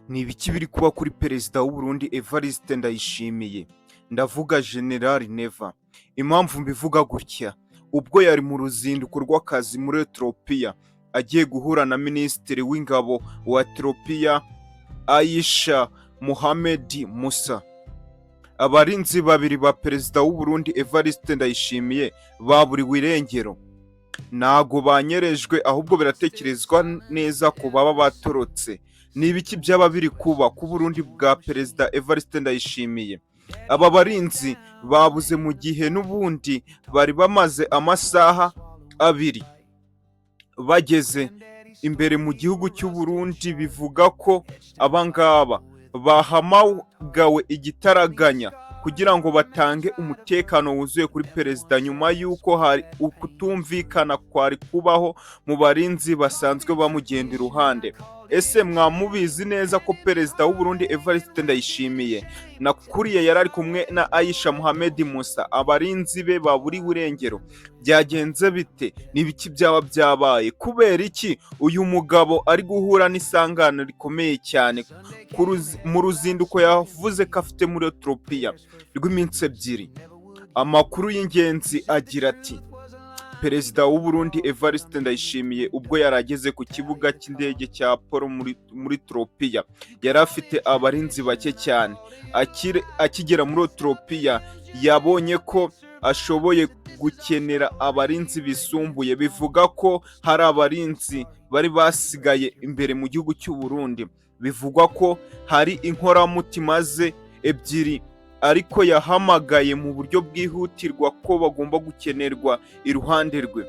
Ni ibiki biri kuba kuri Perezida w'u Burundi Evariste Ndayishimiye? Ndavuga General Neva. Impamvu mbivuga gutya, ubwo yari mu ruzinduko rw'akazi muri Ethiopia, agiye guhura na Minisitiri w'Ingabo wa Ethiopia, Aisha Mohamed Musa. Abarinzi babiri ba Perezida w'u Burundi Evariste Ndayishimiye baburiwe irengero. Ntago banyerejwe, ahubwo biratekerezwa neza ko baba batorotse. Ni ibiki byaba biri kuba ku Burundi bwa Perezida Evariste Ndayishimiye? Aba barinzi babuze mu gihe n'ubundi bari bamaze amasaha 2 bageze imbere mu gihugu cy'u Burundi. Bivuga ko aba ngaba bahamagawe igitaraganya kugira ngo batange umutekano wuzuye kuri perezida, nyuma y'uko hari ukutumvikana kwari kubaho mu barinzi basanzwe bamugenda iruhande. Ese mwamubizi neza ko Perezida w'u Burundi Evariste Ndayishimiye na kuriya yari ari kumwe na Aisha Mohamed Musa, abarinzi be baburiwe irengero? Byagenze bite? Ni ibiki byaba byabaye? Kubera iki uyu mugabo ari guhura n'isangano rikomeye cyane mu ruzinduko yavuze ko afite muri Ethiopia rw'iminsi 2? Amakuru y'ingenzi agira ati: Perezida w'u Burundi Evariste Ndayishimiye, ubwo yari ageze ku kibuga cy'indege cya Polo muri Ethiopia, yari afite abarinzi bake cyane. Akigera muri Ethiopia yabonye ko ashoboye gukenera abarinzi bisumbuye. Bivuga ko hari abarinzi bari basigaye imbere mu gihugu cy'u Burundi. Bivugwa ko hari inkoramutima ze ebyiri, ariko yahamagaye mu buryo bwihutirwa ko bagomba gukenerwa iruhande rwe.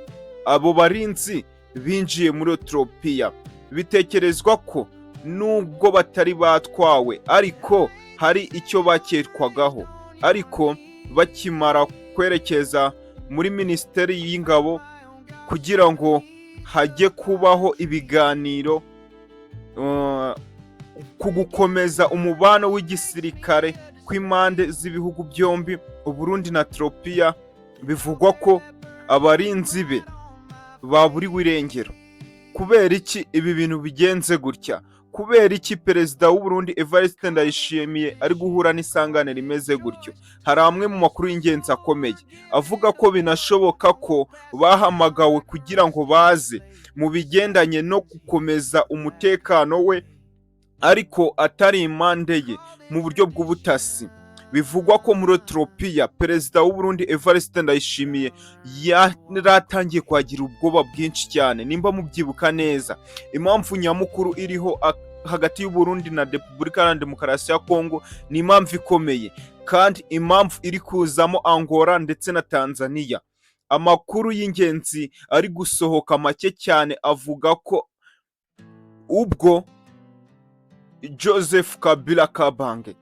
Abo barinzi binjiye muri Ethiopia, bitekerezwa ko nubwo batari batwawe ariko hari icyo bakekwagaho. Ariko bakimara kwerekeza muri Minisiteri y'Ingabo kugira ngo hajye kubaho ibiganiro ku gukomeza umubano w'igisirikare kw'impande z'ibihugu byombi, Uburundi na Ethiopia, bivugwa ko abarinzi be baburiwe irengero. Kubera iki ibi bintu bigenze gutya? Kubera iki Perezida w'u Burundi Evariste Ndayishimiye ari guhura n'isangane rimeze gutyo? Hari amwe mu makuru y'ingenzi akomeye avuga ko binashoboka ko bahamagawe kugira ngo baze mu bigendanye no gukomeza umutekano we, ariko atari impande ye, mu buryo bw'ubutasi. Bivugwa ko muri Ethiopia Perezida w'u Burundi Evariste Ndayishimiye yaratangiye kwagira ubwoba bwinshi cyane. Nimba mubyibuka neza, impamvu nyamukuru iriho hagati y'u Burundi na Repubulika Iharanira Demokarasi ya Kongo ni impamvu ikomeye, kandi impamvu iri kuzamo Angola ndetse na Tanzania. Amakuru y'ingenzi ari gusohoka make cyane avuga ko ubwo Joseph Kabila Kabange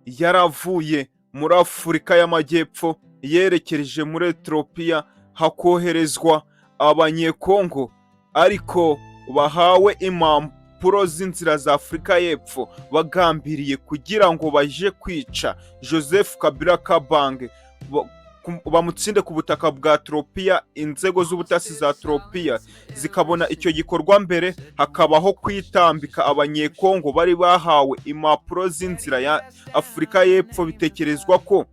yaravuye muri Afurika y'Amajyepfo yerekeje muri Ethiopia, hakoherezwa Abanyekongo ariko bahawe impapuro z'inzira za Afurika y'Epfo, bagambiriye kugira ngo baje kwica Joseph Kabila Kabange, bamutsinde ku butaka bwa Ethiopia. Inzego z'ubutasi za Ethiopia zikabona icyo gikorwa mbere, hakabaho kwitambika Abanyekongo bari bahawe impapuro z'inzira ya Afurika y'Epfo. Bitekerezwa ko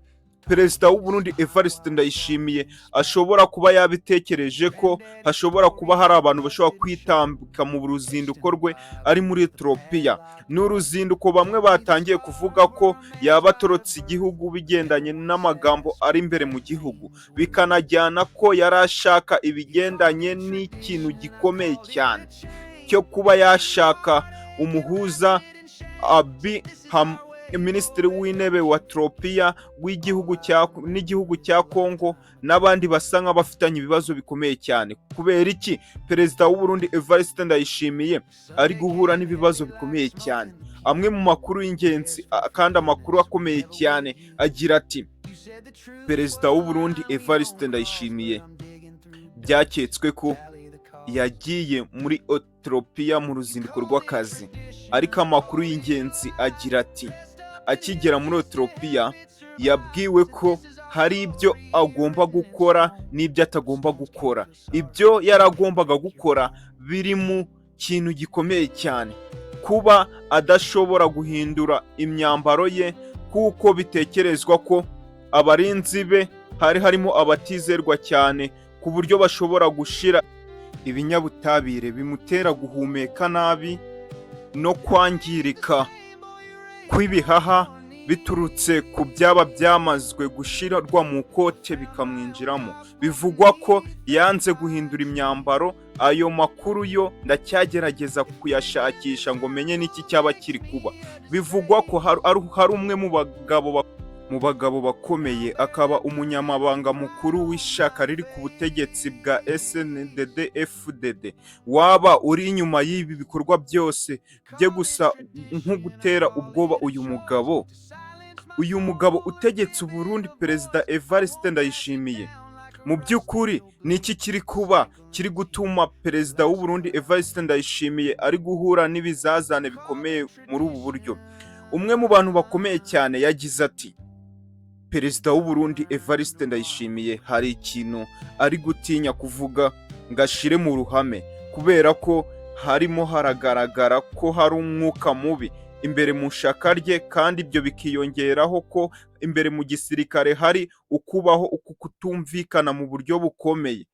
Perezida w'u Burundi Evariste Ndayishimiye ashobora kuba yabitekereje ko hashobora kuba hari abantu bashobora kwitambika mu ruzinduko rwe ari muri Ethiopia. Ni uruzinduko bamwe batangiye kuvuga ko yaba atorotse igihugu, bigendanye n'amagambo ari imbere mu gihugu, bikanajyana ko yari ashaka ibigendanye n'ikintu gikomeye cyane cyo kuba yashaka umuhuza Abiy Ahmed, Minisitiri w'Intebe wa Ethiopia w'igihugu cya n'igihugu cya Congo n'abandi basa nk'abafitanye ibibazo bikomeye cyane. Kubera iki Perezida w'u Burundi Evariste Ndayishimiye ari guhura n'ibibazo bikomeye cyane? Amwe mu makuru y'ingenzi kandi amakuru akomeye cyane agira ati: Perezida w'u Burundi Evariste Ndayishimiye byaketswe ko yagiye muri Ethiopia mu ruzinduko rw'akazi, ariko amakuru y'ingenzi agira ati: akigera muri Ethiopia yabwiwe ko hari ibyo agomba gukora n'ibyo atagomba gukora. Ibyo yaragombaga gukora biri mu kintu gikomeye cyane. Kuba adashobora guhindura imyambaro ye, kuko bitekerezwa ko abarinzi be hari harimo abatizerwa cyane, ku buryo bashobora gushira ibinyabutabire bimutera guhumeka nabi no kwangirika kw'ibihaha, biturutse ku byaba byamazwe gushirwa mu kote bikamwinjiramo. Bivugwa ko yanze guhindura imyambaro. Ayo makuru yo ndacyagerageza kuyashakisha ngo menye n'iki cyaba kiri kuba. Bivugwa ko hari umwe mu bagabo bakomeye, akaba umunyamabanga mukuru w'ishyaka riri ku butegetsi bwa CNDD FDD, waba uri inyuma y'ibi bikorwa byose bye, gusa nko gutera ubwoba uyu mugabo utegetse Uburundi, Perezida Evariste Ndayishimiye. Mu by'ukuri ni iki kiri kuba kiri gutuma Perezida w'u Burundi Evariste Ndayishimiye ari guhura n'ibizazane bikomeye muri ubu buryo? Umwe mu bantu bakomeye cyane yagize ati: "Perezida w'u Burundi Evariste Ndayishimiye hari ikintu ari gutinya kuvuga ngo ashire mu ruhame, kubera ko harimo haragaragara ko hari umwuka mubi imbere mu shaka rye, kandi ibyo bikiyongeraho ko imbere mu gisirikare hari ukubaho uku kutumvikana mu buryo bukomeye."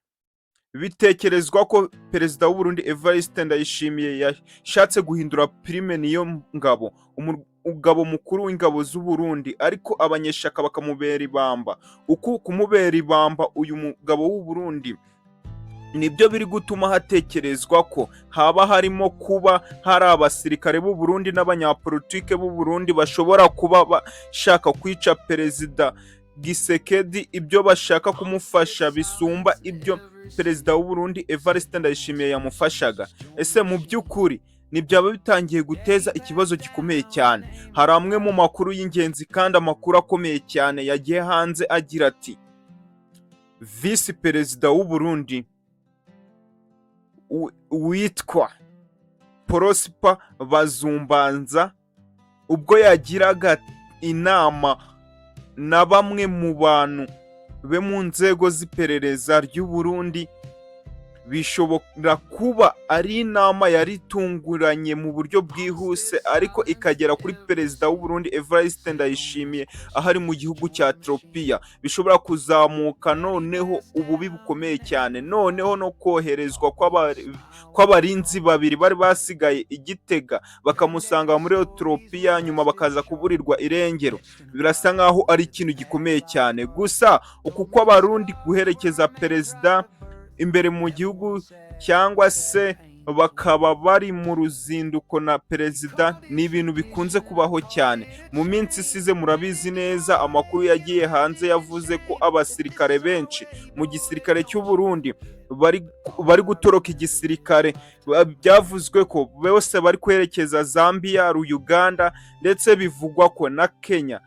Bitekerezwa ko Perezida w'u Burundi Evariste Ndayishimiye yashatse guhindura Prime Niyongabo umugabo mukuru w'ingabo z'u Burundi, ariko abanyeshaka bakamubera ibamba. Uku kumubera ibamba uyu mugabo w'u Burundi nibyo biri gutuma hatekerezwa ko haba harimo kuba hari abasirikare b'u Burundi n'abanyapolitike b'u Burundi bashobora kuba bashaka kwica Perezida Tshisekedi. Ibyo bashaka kumufasha bisumba ibyo Perezida w'u Burundi Evariste Ndayishimiye yamufashaga. Ese mu by'ukuri ntibyaba bitangiye guteza ikibazo gikomeye cyane? Hari amwe mu makuru y'ingenzi kandi amakuru akomeye cyane yagiye hanze agira ati: Visi Perezida w'u Burundi witwa Prosper Bazombanza, ubwo yagiraga inama na bamwe mu bantu be mu nzego z'iperereza ry'u Burundi, bishobora kuba ari inama yari itunguranye mu buryo bwihuse, ariko ikagera kuri Perezida w'u Burundi Evariste Ndayishimiye aho ari mu gihugu cya Ethiopia, bishobora kuzamuka noneho ububi bukomeye cyane, noneho no koherezwa kw'abarinzi babiri bari basigaye i Gitega bakamusanga muri Ethiopia, nyuma bakaza kuburirwa irengero, birasa nkaho ari ikintu gikomeye cyane. Gusa uku kw'Abarundi guherekeza perezida imbere mu gihugu, cyangwa se bakaba bari mu ruzinduko na perezida, ni ibintu bikunze kubaho cyane. Mu minsi isize, murabizi neza, amakuru yagiye hanze yavuze ko abasirikare benshi mu gisirikare cy'u Burundi bari gutoroka igisirikare. Byavuzwe ko bose bari kwerekeza Zambia, Uganda, ndetse bivugwa ko na Kenya.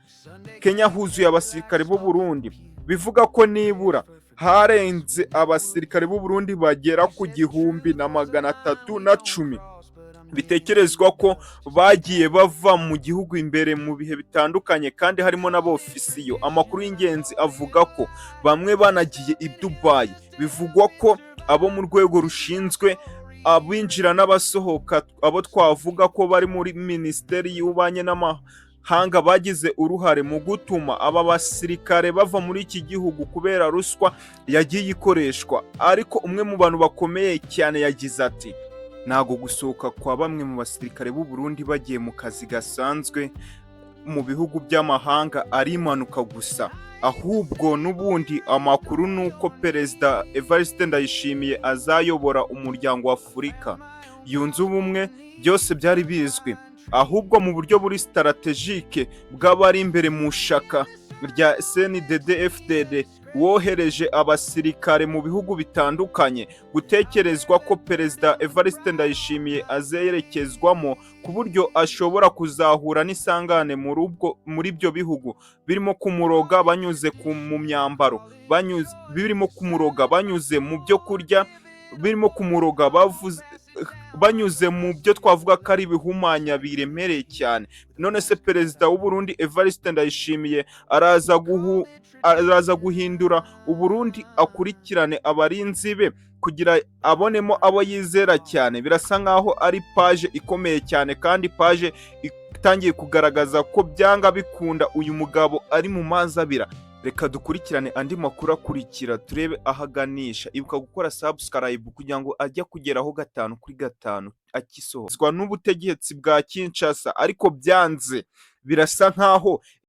Kenya huzuye abasirikare b'u Burundi. Bivuga ko nibura harenze abasirikare b'u Burundi bagera ku 1310, bitekerezwa ko bagiye bava mu gihugu imbere mu bihe bitandukanye, kandi harimo n'abofisiyo. Amakuru y'ingenzi avuga ko bamwe banagiye i Dubai. Bivugwa ko abo mu rwego rushinzwe abinjira n'abasohoka, abo twavuga ko bari muri Minisiteri y'Ububanyi n'Amahanga, bagize uruhare mu gutuma aba basirikare bava muri iki gihugu kubera ruswa yagiye ikoreshwa. Ariko umwe mu bantu bakomeye cyane yagize ati: "Ntago gusohoka kwa bamwe mu basirikare b'u Burundi bagiye mu kazi gasanzwe mu bihugu by'amahanga ari impanuka gusa, ahubwo n'ubundi amakuru ni uko Perezida Evariste Ndayishimiye azayobora Umuryango wa Afurika Yunze Ubumwe. Byose byari bizwi, ahubwo mu buryo buri stratégique bw'abari imbere mu shaka rya CNDD FDD wohereje abasirikare mu bihugu bitandukanye, gutekerezwa ko Perezida Evariste Ndayishimiye azerekezwamo, ku buryo ashobora kuzahura n'isangane muri ibyo bihugu, birimo kumuroga banyuze mu myambaro, birimo kumuroga banyuze mu byo kurya, birimo kumuroga banyuze mu byo twavuga ko ari ibihumanya biremereye cyane." None se Perezida w'u Burundi Evariste Ndayishimiye araza guhindura Uburundi, akurikirane abarinzi be? kugira abonemo abo yizera cyane. Birasa nkaho ari page ikomeye cyane, kandi page itangiye kugaragaza ko byanga bikunda uyu mugabo ari mu mazi abira. Reka dukurikirane andi makuru akurikira, turebe aho aganisha. Ibuka gukora subscribe kugira ngo ajye kugeraho 5 kuri 5 akisohozwa n'ubutegetsi bwa Kinshasa, ariko byanze, birasa nkaho